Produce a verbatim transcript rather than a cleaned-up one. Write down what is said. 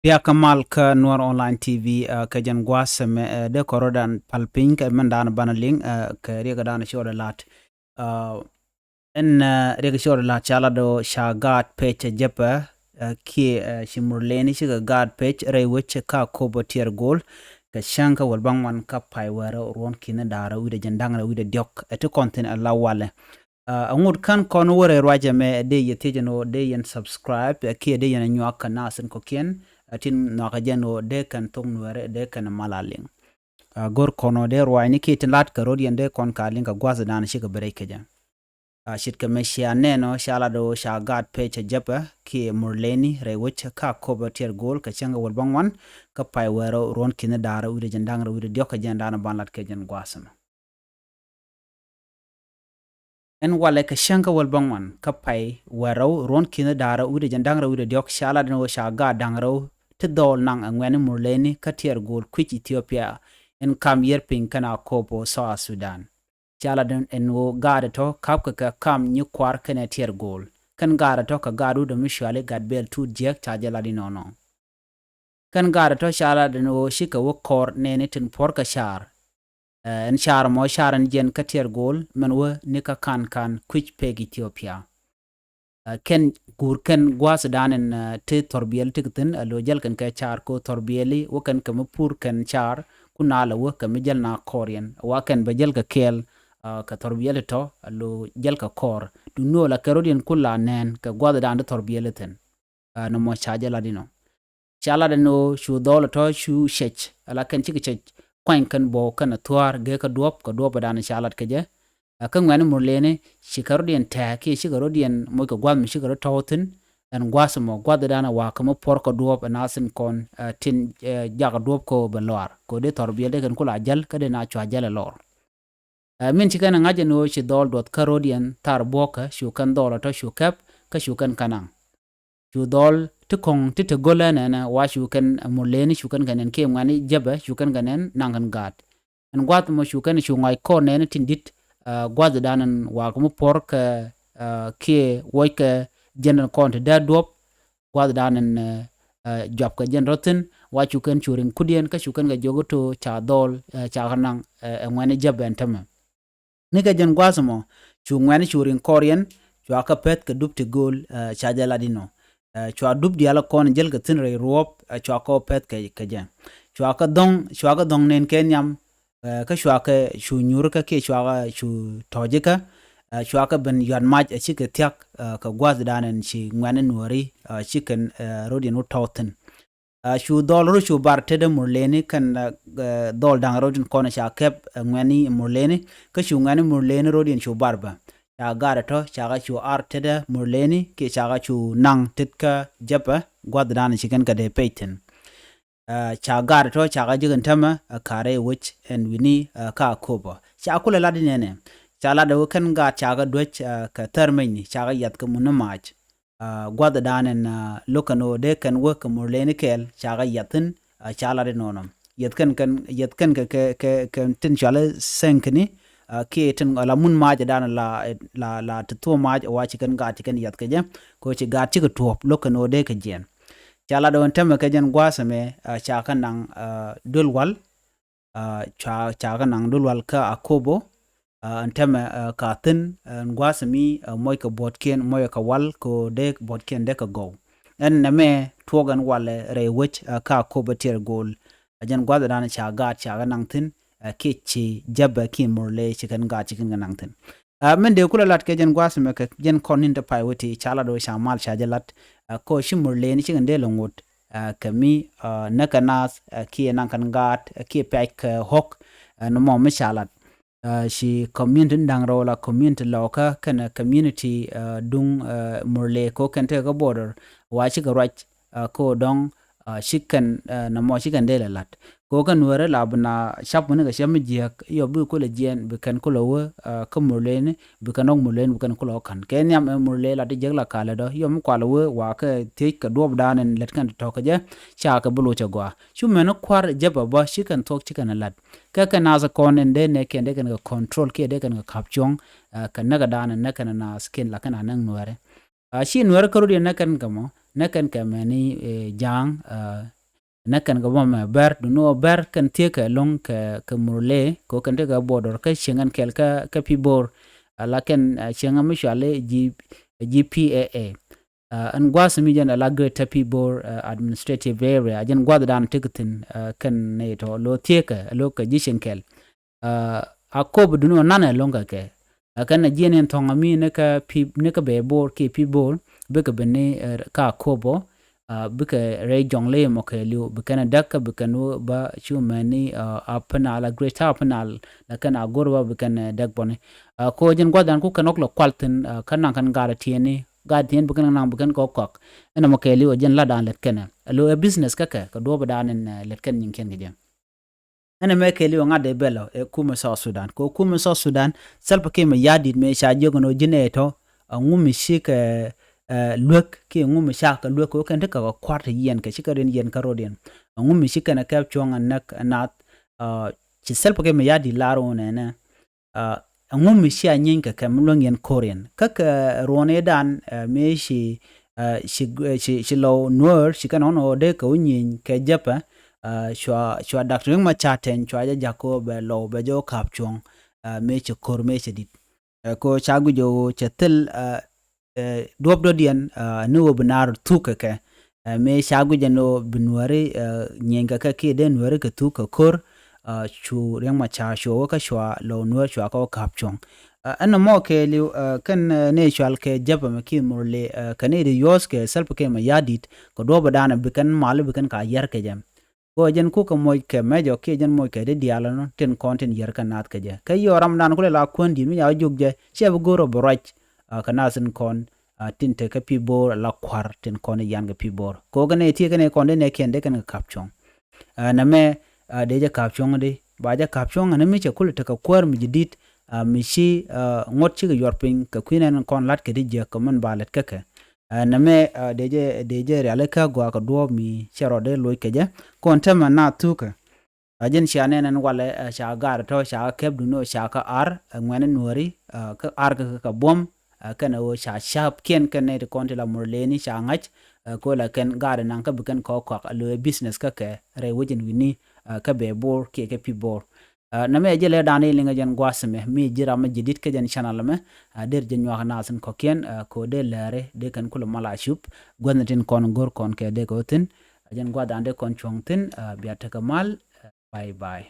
Riɛk kä mal kä Nuɔr Online T V, ɛ, kɛ jɛn gua̱a̱th ɛmɛ, ɛ, dee kɔn rɔ̱dan pal piny kɛ mɛn da̱a̱n banɛ liŋ, ɛ, kɛ riɛk da̱a̱n ci rɔɔdɛ la̱t. Ɛ, ɛn, ɛ, riɛk ci rɔɔdɛ la̱t ca lat ɣöö ca gaat pec ɛ jepɛ, ɛ, kiɛ, ɛ, ci Murleni cikɛ gaat pec rɛy wec kä Akobo Tiɛɛr Go̱o̱l kɛ cäŋ kä wäl bäŋuan kä pay wäl rɛw ruɔ̱n ki̱ni da̱ŋ rɛw wi̱cdɛ jiɛn da̱ŋ rɛw wi̱cdɛ diɔ̱k. Ɛ ti kɔn thi̱n ɛ la walɛ. Ɛ, ŋut kän kɔn wä rɛy ruacɛ mɛ ɛ dee yɛ thiecɛ ni ɣöö dee yɛn subscribe, ɛ, kiɛ dee yɛn ɛ nyuak kɛ naath in kɔ̱kiɛn, ɛ, tin nhɔakɛ jɛ ni ɣöö dee kɛn thok Nuɛɛri, dee kɛn mal a liŋ. Ɛ, go̱r kɔn ɣöö dee ruacni kiɛ tin la̱t kɛ rɔ̱diɛn dee kɔn ka liŋ kɛ gua̱thdan cikɛ bi rɛc kɛ jɛ. Ɛ, ce̱tkɛ mɛ cia nɛn ɣöö ca lat ɣöö ca gaat pec ɛ jepɛ kiɛ Murleni rɛy wec kä Akobo Tiɛɛr Go̱o̱l kɛ cäŋ kä wäl bäŋuan kä pay wäl rɛw ruɔ̱n ki̱ni da̱ŋ rɛw wi̱cdɛ jiɛn da̱ŋ rɛw wi̱cdɛ diɔ̱k kɛ jɛn da̱a̱n ban lat kɛ jɛn gua̱a̱th ɛmɛ. Ɛn walɛ kɛ cäŋ kä wäl bäŋuan kä pay wäl rɛw ruɔ̱n ki̱ni da̱ŋ rɛw wi̱cdɛ jiɛn da̱ŋ rɛw wi̱cdɛ diɔ̱k ca lat ɛn ɣöö ca gaat da̱ŋ rɛw ti dhɔɔl naŋ ɛ ŋuɛ̈tni Murleni kä Tiɛɛr Go̱o̱l kui̱c Ethiopia, ɛn kam yiër piny kɛnɛ Akobo, South Sudan. Ca lat ɛn ɣöö gaat ɛ tɔ̱ ka̱pkɛ kɛ kam nyi kua̱r kɛnɛ Tiɛɛr Go̱o̱l. Kɛn gaat ɛ tɔ̱ kɛ gaat wut ɛ mi cuali Gatbɛl Tuut Jiäk ca jɛ lat inɔnɔ. Kɛn gaat ɛ tɔ̱ ca lat ɛn ɣöö cikɛ wä kɔr nɛɛni tin puɔ̱rkɛ ca̱r. Ɛ, ɛn ca̱r mɔ ca̱r ɛn jiɛn kä Tiɛɛr Go̱o̱l mɛn wä ni kä Kankan kui̱c pek Ethiopia. Ɛ, kɛn guur kɛn gua̱a̱thdan ɛn, ɛ, ti thɔrbiɛl ti kɛ thi̱n, ɛ, lo̱ jäl kɛn kɛ ca̱r ko thɔrbiɛli wä kɛn kɛ mi pur kɛn ca̱r, ku naalɛ wä kɛ mi jäl na kɔr yɛn. Wa kɛn bɛ jäl kɛ kɛɛl, ɛ, kɛ thɔrbiɛl ti tɔ̱, ɛ, lo̱ jäl kɛ kɔr. Duŋ ni ɣöö la kɛ rɔ̱diɛn ku la nɛn kɛ gua̱a̱thdan ti thɔrbiɛli thi̱n. Ɛ, nɔmɔ ca jɛ lat inɔ. Ca lat ɛn ɣöö cu dhɔl ɛ tɔ̱ cu cɛc, ala kɛn cikɛ cɛc kuany kɛn bɔw kɛn ɛ thua̱a̱r gee kä duɔ̱ɔ̱p, kɛ duɔ̱ɔ̱p ɛ da̱a̱n ca lat kɛ jɛ. Ɛ, kä ŋuɛ̈tni Murleni cikɛ rɔ̱diɛn tɛ̱̈ɛ̱̈ kiɛ cikɛ rɔ̱diɛn moc kɛ gua̱th mi cikɛ rɔ̱ tɔ̱w thi̱n. Ɛn gua̱th ɛmɔ gua̱th ɛ da̱a̱n ɛ wa̱a̱ kɛ mi puɔ̱r kɛ duɔ̱ɔ̱p ɛ naath in kɔn, ɛ, tin, ɛ, jakä duɔ̱ɔ̱p kɛ ɣöö bɛ lɔaar. Kɛ ɣöö dee thɔrbiɛl dee kɛn ku la jäl kä dee na cua jäl ɛ lɔr. Ɛ, min ci kɛn ɛ ŋa̱c ɛn ɣöö ci dhɔl duɔth kä rɔ̱diɛn thar buɔ̱kä cu kɛn dhɔl ɛ tɔ̱ cu kɛp kä cu kɛn kanaŋ. Cu dhɔl ti kɔ̱ŋ ti te go̱lɛ nɛnɛ wa cu kɛn, ɛ, Murleni cu kɛn kɛ nɛn kiɛ ŋuɛ̈tni jepɛ cu kɛn kɛ nɛn naŋ kɛn gaat. Ɛn gua̱th mɔ cu kɛn cu ŋa̱c kɔr nɛnɛ tin di̱t, ɛ, gua̱thdan ɛn wa̱a̱ kɛ mi puɔ̱r kɛ, ɛ, kiɛ wuɔckɛ jɛn ɛn kɔn ti dee duɔ̱ɔ̱p. Gua̱thdan ɛn, ɛ, ɛ, juapkɛ jɛn rɔ̱ thi̱n, wa cu kɛn cu riŋ kudiɛn kä cu kɛn kɛ jiök i̱ to̱ ca dhɔl, ɛ, ca kɛ naŋ, ɛ, ɛ ŋuɛ̈tni jepɛ ɛn tämɛ. Ni kɛ jɛn gua̱a̱th ɛmɔ cu ŋuɛ̈tni cu riŋ kɔr yɛn, cua kɛ pɛ̈th kɛ dup ti gööl, ɛ, ca jɛ lat inɔ. Ɛ, cua dup diaal kɔn jäl kɛ thi̱n rɛy ruɔ̱ɔ̱p, ɛ, cua kɛ wä pɛ̈th kɛ, kɛ jɛ. Cua kɛ dhɔ̱ŋ, cua kɛ dhɔ̱ŋ nɛn kɛ nhiam, ɛ, kä cua kɛ cu nyuur kä kiɛ cua kɛ cu tɔ̱ɔ̱c ikä, ɛ, cua kɛ ben yuat mac ɛ cikɛ thia̱k, ɛ, kɛ gua̱a̱thdan ɛn ci ŋuɛ̈tni Nuääri, ɛ, ci kɛn, ɛ, rɔ̱diɛn wä tɔ̱w thi̱n. Ɛ, cu dhɔl rɔ cu bar tetdä Murleni kɛn, ɛ, dhɔl da̱ŋ rɔ̱diɛn kɔn ca kɛp, ɛ, ŋuɛ̈tni Murleni, kä cu ŋuɛ̈tni Murleni rɔ̱diɛn cu bar bä. Ca gat ɛ tɔ̱, ca kɛ cu ar tetdä Murleni, kiɛ ca kɛ cu naŋ tet kä jepɛ, gua̱thdan ci kɛn kɛ dee pec thi̱n. Ɛ, ca gat ɛ tɔ̱, ca kɛ ji̱ kɛn tämɛ, ɛ, ka̱rɛ wec ɛn wi̱ni, ɛ, kä Akobo. Ca kulɛ lat inɛnɛ. Ca lat ɛ wä kɛn gat ca kɛ duäc, ɛ, kɛ thär mecni, ca kɛ yath kɛ mun ni mac. Ɛ, gua̱thdan ɛn, ɛ, lo̱k kɛn ɣöö dee kɛn wä kɛ Murleni kɛɛl, ca kɛ yath thi̱n, ɛ, ca lat inɔnɔ. Yath kɛn, kɛn, yath kɛn kɛ, kɛ, kɛ, kɛ tin cualɛ sɛŋkini, ɛ, kiɛ tin ala mun mac dan la, la, la ti thuɔ̱ɔ̱ mac, wa ci kɛn gaat ci kɛn yath kɛ jɛ, kɛ ɣöö ci gaat cikɛ tuɔ̱ɔ̱p, lo̱k kɛn ɣöö dee kɛ jiɛɛn. Ca lat ɣöö ɛn tämɛ kɛ jɛn gua̱a̱th ɛmɛ, ɛ, ca kɛ naŋ, ɛ, duel wal, ɛ, ca, ca kɛ naŋ duel wal kä Akobo, ɛ, ɛn tämɛ, ɛ, ka thi̱n, ɛ, ɛn gua̱a̱th ɛmi, ɛ, moc kɛ buɔ̱tkiɛn, moc kɛ wal, kɛ ɣöö dee buɔ̱tkiɛn dee kɛ gɔw. Ɛn nɛmɛ tuɔɔk ɛn walɛ rɛy wec, ɛ, kä Akobo Tiɛɛr Go̱o̱l. Ɛ jɛn gua̱a̱th ɛ dan ca gaat ca kɛ naŋ thi̱n, ɛ, kiɛ ci jepɛ kiɛ Murle ci kɛn gaat ci kɛn kɛ naŋ thi̱n. Ɛ, min dee kulɛ lat kɛ jɛn gua̱a̱th ɛmɛ kɛ jɛn kɔn ni̱n te pay wä ti ca lat wä ca mal ca jɛ lat, ɛ, kɔ ci Murleni ci kɛn dee lɛ ŋot, ɛ, kɛ mi, ɛ, näkɛ naath, ɛ, kiɛ naŋ kɛn gaat, ɛ, kiɛ piac kɛ ɣɔ̱k, ɛ, nɔmɔ mi ca lat. Ɛ, ci community da̱ŋ rɛw la community lɔkä kɛnɛ community, ɛ, duŋ, ɛ, Murle kɔ kɛn tekɛ border wa cikɛ ruac, ɛ, kɔ dɔ̱ŋ, ɛ, ci kɛn, ɛ, nɔmɔ ci kɛn dee lɛ la̱t. Kɔ kɛn Nuäärä la bi na cap wuni kɛ cäp mi jiääk, yɔ bi kulɛ jiɛɛn, bi kɛn kulɛ wä, ɛ, kä Murleni, bi kɛn ɣɔ̱k Murleni, bi kɛn kulɛ wä ka̱n. Kɛ nhiam ɛ Murle la ti jiäk la kalɛ dɔ, yɔ mi kualɛ wä, wa kɛ thiec kɛ duɔ̱ɔ̱pdan ɛn lät kɛn ti tɔ̱ kɛ jɛ, ca kɛ bi loc ɛ gɔaa. Cu mɛn kua̱r jepɛ bä, ci kɛn thuɔ̱k, ci kɛn la̱t. Kɛ kɛ naath kɔn ɛn dee nɛ kɛn dee kɛn kɛ control, kiɛ dee kɛn kɛ ka̱p cuɔ̱ŋ, ɛ, kɛ näkɛ dan ɛn näk kɛn naath kiɛn la kɛn a näk Nuäärä. Ɛ, ci Nuäärä kärɔ̱diɛn näk kɛn kɛ mɔ, nɛ kɛn kɛ mɛni, eh, ja̱a̱ŋ, eh, nɛ kɛn kɛ bä mɛ bɛr, duni wä bɛr kɛn thiekä ɛlɔ̱ŋ kɛ, kɛ Murle, kɛ wä kɛn tekɛ border kä cieŋ ɛn kɛl kä, kä Pibor, ala kɛn, eh, cieŋ ɛmɛ cuali G-, G P A A. Eh, ɛn gua̱a̱th mi jɛn ala Greater Pibor, eh, Administrative Area, jɛn gua̱a̱th dan tekɛ thi̱n, eh, kɛn nɛy tɔ lo thiekä, lo kɛ ji̱ cieŋ kɛl. Ah, Akobo duni wä nanɛ lo̱ŋ kɛ kɛ. Ah, kɛn a jiɛn in thɔŋ ami ni kä Pi-, ni kä Bɛɛbor kiɛ Pibor, bikɛ bi ni, eh, kä Akobo, ah, bikɛ rɛy jɔŋ ley mɔ kɛɛliw, bi kɛn a däk kä bi kɛn wä ba cu mɛni, ah, Upper Nile, a Greater Upper Nile, la kɛn a go̱r ba bi kɛn, eh, däk bɔni. Ah, ko jɛn gua̱thdan ku kɛn ɔk lɛ kual thi̱n, ah, kä naŋ kɛn gat a tiɛni, gat tiɛni bi kɛn naŋ bi kɛn kɛ ɔk kɔak. Ɛn ɛmɔ kɛɛliw a jɛn la dan lɛt kɛn ɛ. Alo ɛ business kä kɛ, kɛ duɔ̱ɔ̱p dan in, eh, lɛt kɛn nyin kiɛn kɛ jɛ. Ɛn ɛmɛ kɛɛliw ŋa̱t dee bɛl ɔ, ɛ kumɛ South Sudan. Kɛ kumɛ South Sudan, Salva Kiir Mayardit mëë ca jiök ɛn ɣöö ji̱n ɛ tɔ, ɛŋu mi cikɛ, eh, luek, kiɛ ɛŋu mi cakɛ luek, kɛ ɣöö kɛn ti kɛ kɛ kua̱r ti yiɛn kɛ, cikɛ riɛn yiɛn kä rɔ̱diɛn. Ɛŋu mi cikɛn ɛ kɛp cuɔ̱ŋ ɛ näk ɛ naath, ah, ci Salva Kiir Mayardit lar ɣöö nɛnɛ. Ah, ɛŋu mi cia nyieeny kɛ kɛ mi luäŋ yɛn ko̱riɛn. Kä kɛ ruɔ̱n ëëdan, eh, mëë ci, eh, ci, eh, ci, ci lɔw Nuäär, ci kɛn ɣɔn ɣöö dee kɛ wä nyieeny kɛ Jäpɛ, ah, cua, cua Doctor Riek Machar Teny cua jɛ ja̱k kɛ ɣöö bɛ lɔw bɛ jɛ wä ka̱p cuɔ̱ŋ, ah, mëë ci ko̱r mëë ci di̱t. Eh, kɛ ɣöö ca guic ɣöö cɛ thil, ah, eh, duɔ̱p dɔ̱diɛn, ah, ni ɣöö bi naar thuk kɛ kɛ. Eh, mëë ca guic ɛn ɣöö bi Nuääri, eh, nyieeny kɛ kɛ kiɛ dee Nuääri kɛ thuk kɛ ko̱r, ah, cu Riek Machar cua wä kä cua lɔw Nuäär cua kɛ wä ka̱p cuɔ̱ŋ. Eh, ɛn ɛmɔ kɛɛliw, eh, kɛn, eh, nɛy cual kɛ Jäpɛ mɛ kiɛ Murle, eh, kɛ nɛy ti yuɔ̱ɔ̱th kɛ Salva Kiir Mayardit, kɛ duɔ̱ɔ̱p ɛ daanɛ bi kɛn mal bi kɛn ka yär kɛ jɛ. Kɛ ɣöö jɛn kukɛ moc kɛ mɛcɔ kiɛ jɛn moc kɛ ti diaal ɛnɔ tin kɔn tin yär kɛ naath kɛ jɛ. Kä yio̱o̱ ramdan kulɛ la kuändit mi ca wä jiök jɛ, ciɛ bi go̱o̱r ɔ bi ruac, ah, kɛ naath tin kɔn, ah, tin te kä Pibor ala kua̱r tin kɔn i̱ yan kɛ Pibor. Kɛ ɣöö kɛn ɛ ti kɛn ɛ kɔn dee nɛɛkiɛn dee kɛn kɛ ka̱p cuɔ̱ŋ. Ah, nɛmɛ, ah, dee jɛ ka̱p cuɔ̱ŋ di, ba jɛ ka̱p cuɔ̱ŋ ɛn mi cɛ kulɛ tekɛ kuäär mi ji̱ di̱t, ah, mi ci, ah, ŋuɔ̱t cikɛ yuɔr piny kɛ kui̱ nɛn kɔn la̱t kɛ ti jiäk kɛ min ba lät kä kɛ. Ah, nɛmɛ, ah, dee jɛ, dee jɛ rialikä gɔaa kɛ duɔ̱ɔ̱p mi cɛ rɔ dee loc kɛ jɛ. Kɔn täämɛ naath thukä. Ah, jɛn cia nɛn ɛn walɛ, ah, ca gar tɔ ca kɛp duni ɣöö ca kä ar, ah, ŋuɛ̈ni Nuääri, ah, kä ar kä, kä, kä buɔ̱m, ah, kɛnɛ ɣöö ca ca̱a̱pkiɛn kɛn nɛy ti kɔn ti la Murleni ca ŋa̱c, ah, kɛ ɣöö la kɛn gar naŋ kä bi kɛn kɔk kɔak a lo̱ ɛ business kä kɛ rɛy wec in wi̱ni, ah, kä Bɛɛbor kiɛ kɛ Pibor. Ah, nɛmɛ jɛ lɛ dan i̱ liŋɛ jɛn gua̱a̱th ɛmɛ mi ji̱ ram mi ji̱ di̱t kä jɛn channel ɛmɛ, ah, der jɛ nyuak naath in kɔ̱kiɛn, ah, kɛ ɣöö dee lääri dee kɛn kulɛ mal a cup gua̱thni tin kɔn go̱r kɔn kɛ dee kɛ wä thi̱n. Ah, jɛn gua̱a̱th dan dee kɔn cuɔ̱ŋ thi̱n, ah, bia tekɛ mal, ah, bye bye.